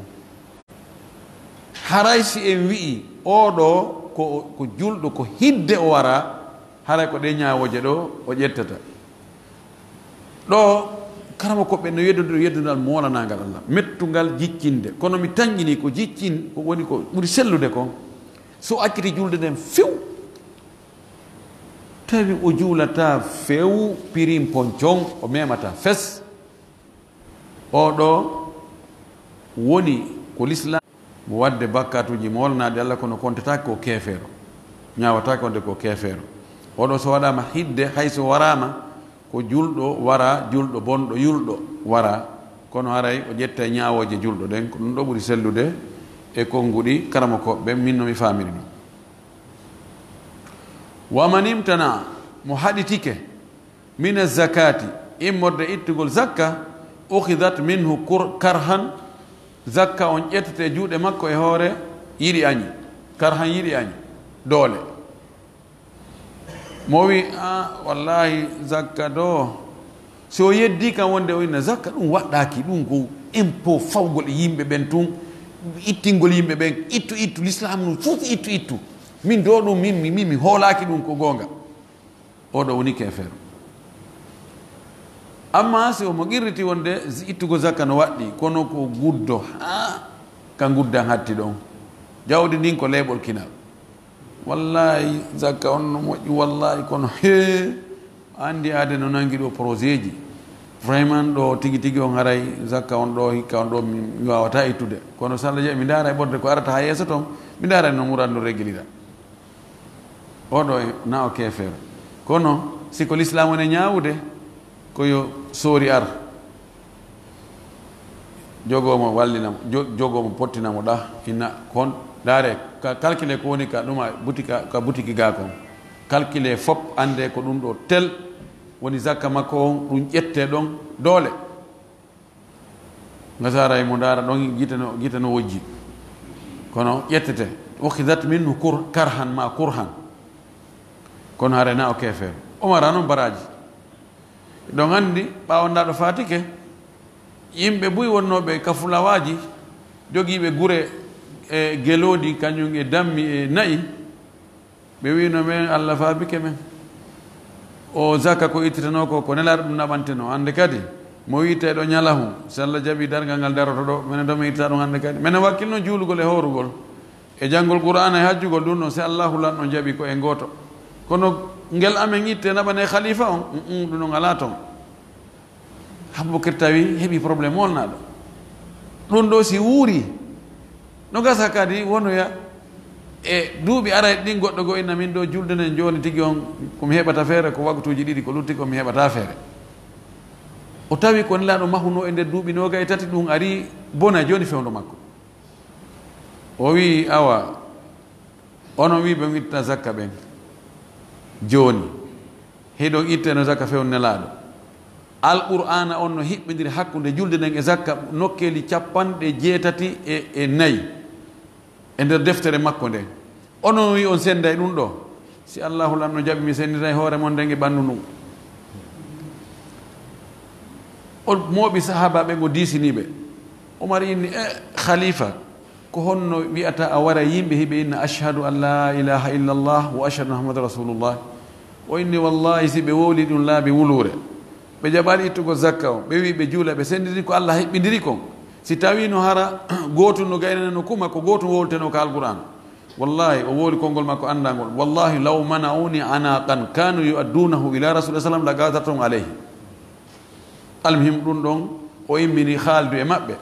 Haray si en wi'i oɗo ko, ko julɗo ko hidde o wara, haray ko ɗe ñaawooje ɗo o ƴettata. Ɗo, karama ko ɓe no yeddude, yeddungal moolanaangal Allah, mettungal jiccinde. Kono mi tanƴini ko jiccin, ko woni ko ɓuri sellude kon. So acciti julde nden few, tawi o juulata few, pirin poncon, o memata fes. Oɗo woni ko Lislaam mo waɗde bakkatuuji moolanaɗi Allah, kono kontataake ko keefeero, ñaawataake wonde ko keefeero. Oɗo so waɗaama hidde, hay so waraama, ko julɗo wara, julɗo bonɗo, yulɗo wara. Kono haray o ƴetta ñaawooje julɗo ɗen, ko ɗum ɗo ɓuri sellude e konnguɗi karamokooɓe ɓen, min no mi faamiri ɗum. Wa man imtana, mo haɗitike, mina zakati, immorde ittugol zakka, ukhidat minhu kur-, karhan, zakka on ƴettete juuɗe makko e hoore yiɗi añi, karhan yiɗi añi, doole. Mo wi, "A, wallahi, zakka do, si o yeddi kam wonde o inna zakka, ɗum waɗɗaaki, ɗum ko impôt fawgol e yimɓe ɓen tun, ittingol yimɓe ɓen, ittu, ittu, l'islam no fof ittu, ittu. Min do ɗum, min, min, min, mi hoolaaki ɗum ko goonga." Oɗo woni keefeero. Amma si omo qirriti wonde zi-, ittugo zakka no waɗɗi, kono ko guddo, haa ka guddan hatti ɗon. Jawdi ndin ko leeɓol kinal. "Wallahi, zakka on no moƴƴi, wallahi, kono hee, anndi aade no nangi ɗo projet ji. Vraiment ɗo tigi tigi on haray zakka on ɗo, hikka on ɗo mi, mi waawata ittude. Kono so Allah jaɓi mi ndaara e ɓorde ko arata haa yeeso ton, mi ndaara no muran no regilira." Oɗo e na o keefeero. Kono si ko l'islam woni ñaawude, ko yo soori ar, jogoomo wallinamo, jo-, jogoomo pottinamo ɗa, inna kon, ndaare, ka calcule ko woni ka ɗuma boutique, ka boutique ga kon. Calcule fop, annde ko ɗum ɗo tel woni zakka makko on, ɗum ƴette ɗon doole. Nga saara e mo ndaara ɗon, gite no, gite no wojji. Kono ƴettete, "Ukhidat minhu kur-, karhan ma kurhan." Kono haray na o keefeero. Omara noon baraaji. Ɗon anndi, ɓaawo ndaa ɗo faatike, yimɓe buy wonnooɓe ka fulawaaji, jogiiɓe gure e gelooɗi, kañum e dammi e na'i, ɓe wiino men, "Allah faabike men. O zaka ko ittitanoo ko, ko Nelaaɗo ɗum naɓantenoo. Hannde kadi, mo wi'etee ɗo ñalahu, si Allah jaɓi darngal ngal daroto ɗo, menen to mi ittita ɗum hannde kadi." Menen wakkilno juulugol e hoorugol, e janngol Qur'aana e hajjugol ɗum ɗon, si Allahu lanɗo jaɓi ko en gooto. Kono ngel amen itte naɓanee khalifa on, mm, mm, ɗum ɗon alaa ton. Abubakar tawi heɓi problème molnaɗo. Ɗum ɗo si wuuri, no gasa kadi wonoya e duuɓi arayɗi ɗin, goɗɗo go inna min ɗo julde nden jooni tigi on, ko mi heɓata feere, ko waktuuji ɗiɗi ko lutti ko mi heɓata feere. O tawi ko Nelaaɗo mahuno e nder duuɓi noga e tati, ɗum ari bona jooni fewndo makko. O wi, "Awa, onon wi ɓe itta zakka ɓen. Jooni, hiɗon itte no zakka fewn Nelaaɗo. Alqur'aana on no hiɓɓindiri hakkunde julde nden e zakka nokkeeli capanɗe jeetati e, e nayi e nder deftere makko nden. Onon wi on sennday ɗum ɗo. Si Allahu lanno jaɓi, mi sennditay hoore mon nden e ɓanndu ndun." O mooɓi sahaabaaɓe, o diisini ɓe. Umar inni, "E khalifa, ko honno wi'ata a wara yimɓe hiɓe inna, 'Ashhadu an la ilaha illallah wa ashhadu anna Muhammadan rasulullah'?" O inni, "Wallahi, si ɓe wowli ɗum laabi wuluure, ɓe jaɓaali ittugol zakka on, ɓe wi ɓe juula, ɓe senndiri ko Allah heɓɓindiri kon. Si tawino hara gootum no gaynana no kuma, ko gootum wowlteno ka Alqur'aan. Wallahi, o wowli konngol makko anndangol. Wallahi, law mana'uni anaqan kanu yu'addunahu ila Rasulillah sallam la gadartum alayhi." Almuhim, ɗum ɗon o immini haaldu e maɓɓe.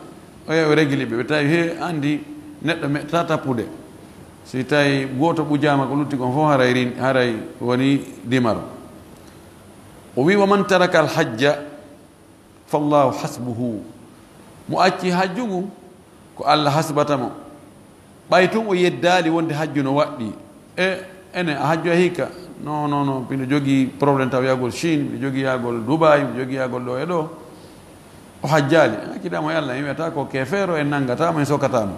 O yehi o regili ɓe, ɓe tawi he anndi neɗɗo meɗta tappude. Si tawi gooto ɓujaama ko lutti kon fof haray rin-, haray woni dimaro. O wi, "Wa man taraka al hajja fallahu hasbuhu." Mo acci hajju ngu, ko Allah hasbata mo. Ɓay tun o yeddaali wonde hajju no waɗɗi. E, ene, a hajju a hikka? "Non, non, non, miɗo jogii problème taw yahgol Chine, miɗo jogii yahgol Dubai, miɗo jogii yahgol ɗo e ɗo." O hajjaali. A kidamo e Allah, en wiyata ko keefeero, en nangata mo, en sokata mo.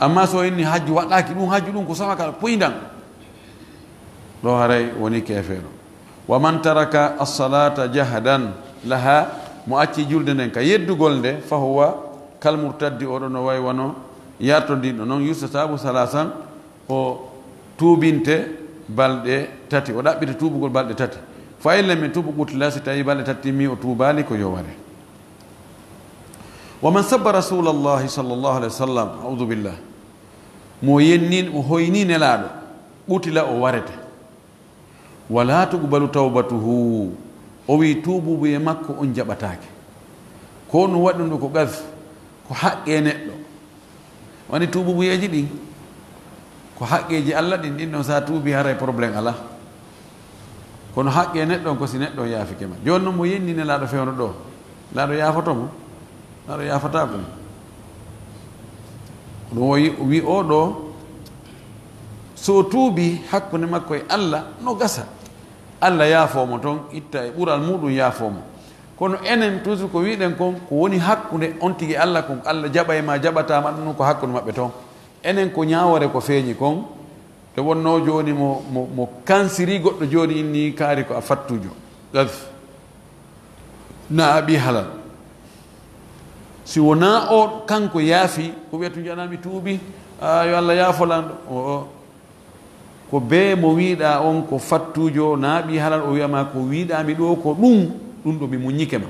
Amma so inni hajju waɗɗaaki ɗum, hajju ɗum ko sawaka poyndan. Ɗo haray woni keefeero. "Wa man taraka as-salata jahdan laha", mo acci julde nden ka yeddugol nde, "fa huwa kal murtaddi", oɗo no way wano yartodinɗo non, "yustatabu salasan", o tuubinte balɗe tati, o ɗaɓɓita tuubugol balɗe tati. "Fa in lam yatub qutila", si tawi balɗe tati timmi o tuubaali, ko yo ware. "Wa man sabba rasulallahi sallallahu alayhi wa sallam", a'udhu billah, mo yennin, mo hoyni Nelaaɗo, qutila, o warete. "Wala tuqbalu tawbatuhu", o wi tuububuye makko on jaɓataake. Ko no waɗi ɗum ɗo ko qadf, ko haqqe neɗɗo. Woni tuububuyeeji ɗin, ko haqqeeji Allah ɗin, ɗin ɗon sa tuubi haray problème alaa. Kono haqqe neɗɗo on ko si neɗɗo on yaafike ma. Jooni non mo yenni Nelaaɗo fewndo ɗoo, Nelaaɗo yaafoto mo? Nelaaɗo yaafataako mo. Ɗum o yi-, wi o ɗoo, so o tuubi hakkunde makko e Alla, no gasa. Alla yaafoo mo ton, itta e ɓural muuɗum yaafoo mo. Kono enen, toujours ko wi'ɗen kon, ko woni hakkunde on tigi Alla kon, Alla jaɓay ma, jaɓataa ma, ɗum ɗon ko hakkunde maɓɓe ton. Enen ko ñaawoore ko feeñi kon, to wonnoo jooni mo, mo, mo kansiri goɗɗo jooni inni kaari ko a fattuujo. Qadf. Na a ɓii halal. Si wonaa o kanko yaafi, ko wi'ata tun jooni mi tuubi, a, yo Alla yaafo lanɗo. O, o. Ko bee mo wi'ɗaa on ko fattuujo, na ɓii halal, o wi'a ma ko wi'ɗaa mi ɗoo ko ɗum, ɗum ɗo mi muññike ma.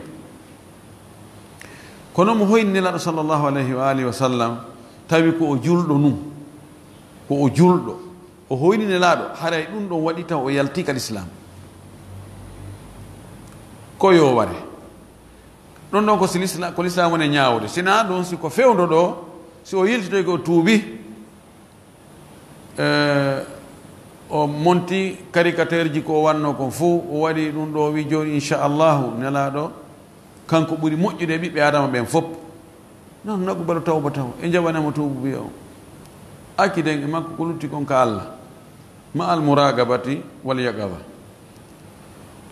Kono mo hoyni Nelaaɗo sallallahu alayhi wa alihi wa sallam, tawi ko o julɗo nun. Ko o julɗo. O hoyni Nelaaɗo, haray ɗum ɗon waɗi taw o yaltii ka Lislaam. Ko yo ware. Ɗon ɗon ko si Lisla-, ko Lislaam woni ñaawude. Sinaa ɗum, si ko fewndo ɗoo, si o yiltitoy ko o tuubi, eh, o monti caricature ji ko o wanno kon fow, o waɗi ɗum ɗo, o wi jooni, inchallahu, Nelaaɗo, kanko ɓuri moƴƴude e ɓiɓɓe Aadama ɓen fof. Non, naqbalu tawbatahu, en jaɓanay mo tuubu biya o. Acciden e makko ko lutti kon ka Alla. Ma al muraqabati wal yaqaza.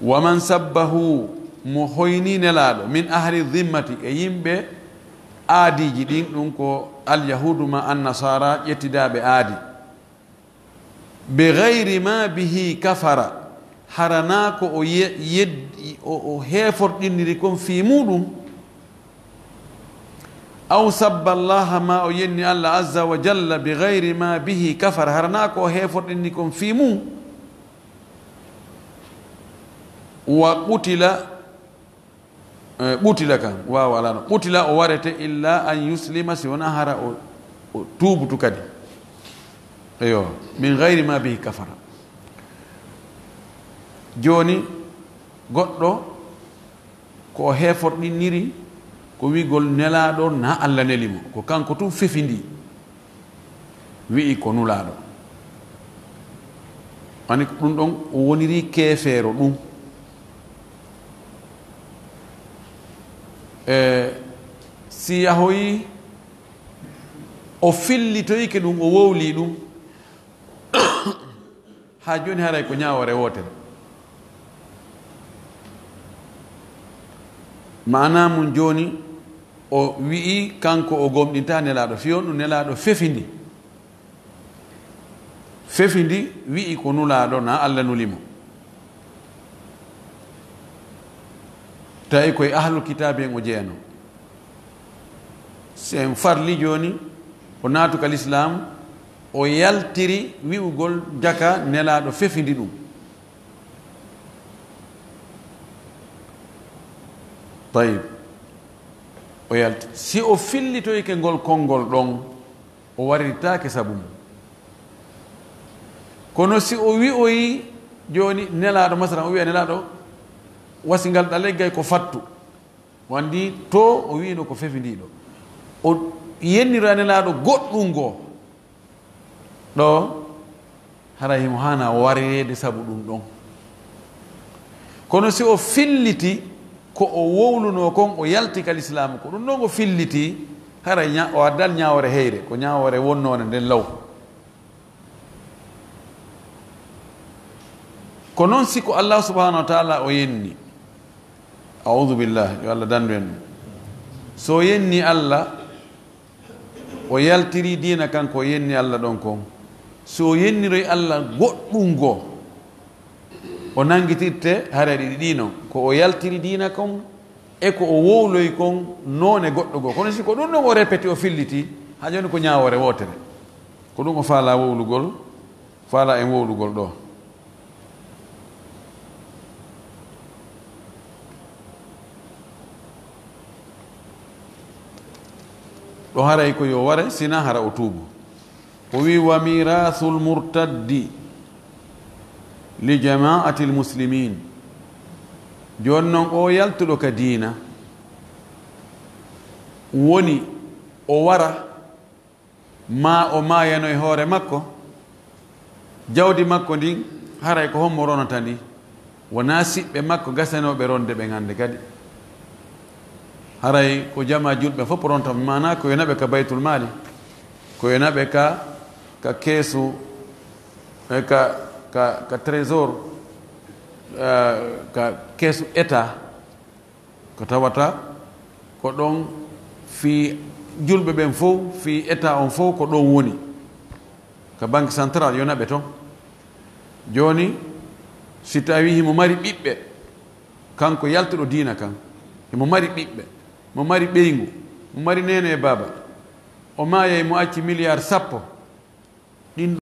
Wa man sabbahu, mo hoyni Nelaaɗo, min ahli dhimmati, e yimɓe aadiiji ɗin, ɗum ko alyahuudu ma annasara, ƴettidaaɓe aadi. Bi ghayri ma bihi kafara, hara naa ko o ye-, yed-, o, o heeforɗiniri kon fii muuɗum. Aw sabba Allaha, ma o yenni Allah azza wa jalla, bi ghayri ma bihi kafara, hara naa ko o heeforɗiniri kon fii mum. Wa qutila, eh, qutila kan, waawa alaa no. Qutila, o warete, illa an yuslima, si wonaa hara o, o tuubutu kadi. Eyo, min ghayri ma bihi kafara. Jooni, goɗɗo ko o heeforɗiniri ko wi'gol Nelaaɗo na Allah neli mo. Ko kanko tun fefindi, wi'i ko Nulaaɗo. Ani ko ɗum ɗon o woniri keefeero ɗum. E si yahoyi o fillitoyike ɗum, o wowli ɗum, haa jooni haray ko ñaawoore wootere. Maanaa mum jooni, o wi'i kanko o gomɗintaa Nelaaɗo, fii on ɗum Nelaaɗo fefindi. Fefindi wi'i ko Nulaaɗo, na Allah nuli mo. Tawi koye ahlul kitaabi en o jeyanoo. Si en farli jooni, o naatu ka lislaam, o yaltiri wi'ugol jaka Nelaaɗo fefindi ɗum. Tayib. O yalti. Si o fillitoyke ngol konngol ɗon, o waritaake sabu mum. Kono si o wi'oyi jooni Nelaaɗo, masalan, o wi'a Nelaaɗo, wasi ngal ɗa leggay ko fattu. Wandi to o wi'ino ko fefindiiɗo. O yennira Nelaaɗo goɗɗum goo. Ɗo, haray himo haana warireede sabu ɗum ɗon. Kono si o filliti ko o wowlunoo kon, o yalti ka lislaamu, ko ɗum ɗon o filliti, haray ña-, o addan ñaawoore heyre, ko ñaawoore wonnoonde nden law. Ko non si ko Allah subhanahu wa ta'ala o yenni. A'udhu billah, yo Allah dandu en ɗum. So o yenni Allah, o yaltiri diina kan ko o yenni Allah ɗon kon. So o yenniroy Allah goɗɗum goo, o nangitirte hare ɗiɗi ɗi non. Ko o yaltiri diina kon e ko o wowloy kon noone goɗɗo goo. Kono si ko ɗum ɗon o repeti, o filliti, haa jooni ko ñaawoore wootere. Ko ɗum o faalaa wowlugol, faalaa en wowlugol ɗo. Ɗo haray ko yo ware, sina hara o tuubu. O wi, "Wa mirathul murtaddi li jama'atil muslimin." Jooni non, o yaltuɗo ka diina, woni o wara, ma o maayano e hoore makko, jawdi makko ndin, haray ko hommo ronata ndi? Wonaa siɓɓe makko gasanooɓe ronde ɓen hannde kadi. Haray ko jamaa julɓe fof ronta, maanaa ko yo naɓe ka baytul maali, ko yo naɓe ka, ka keesu, eh, ka, ka, ka trésor, eh, ka keesu état, ko tawata ko ɗon fii julɓe ɓen fof, fii état on fof ko ɗon woni, ka banque centrale yo naɓe ton. Jooni, si tawii himo mari ɓiɓɓe, kanko yaltuɗo diina kan, himo mari ɓiɓɓe, mo mari ɓeyngu, mo mari neene e baaba, o maayay, mo acci miliyaar sappo, ɗin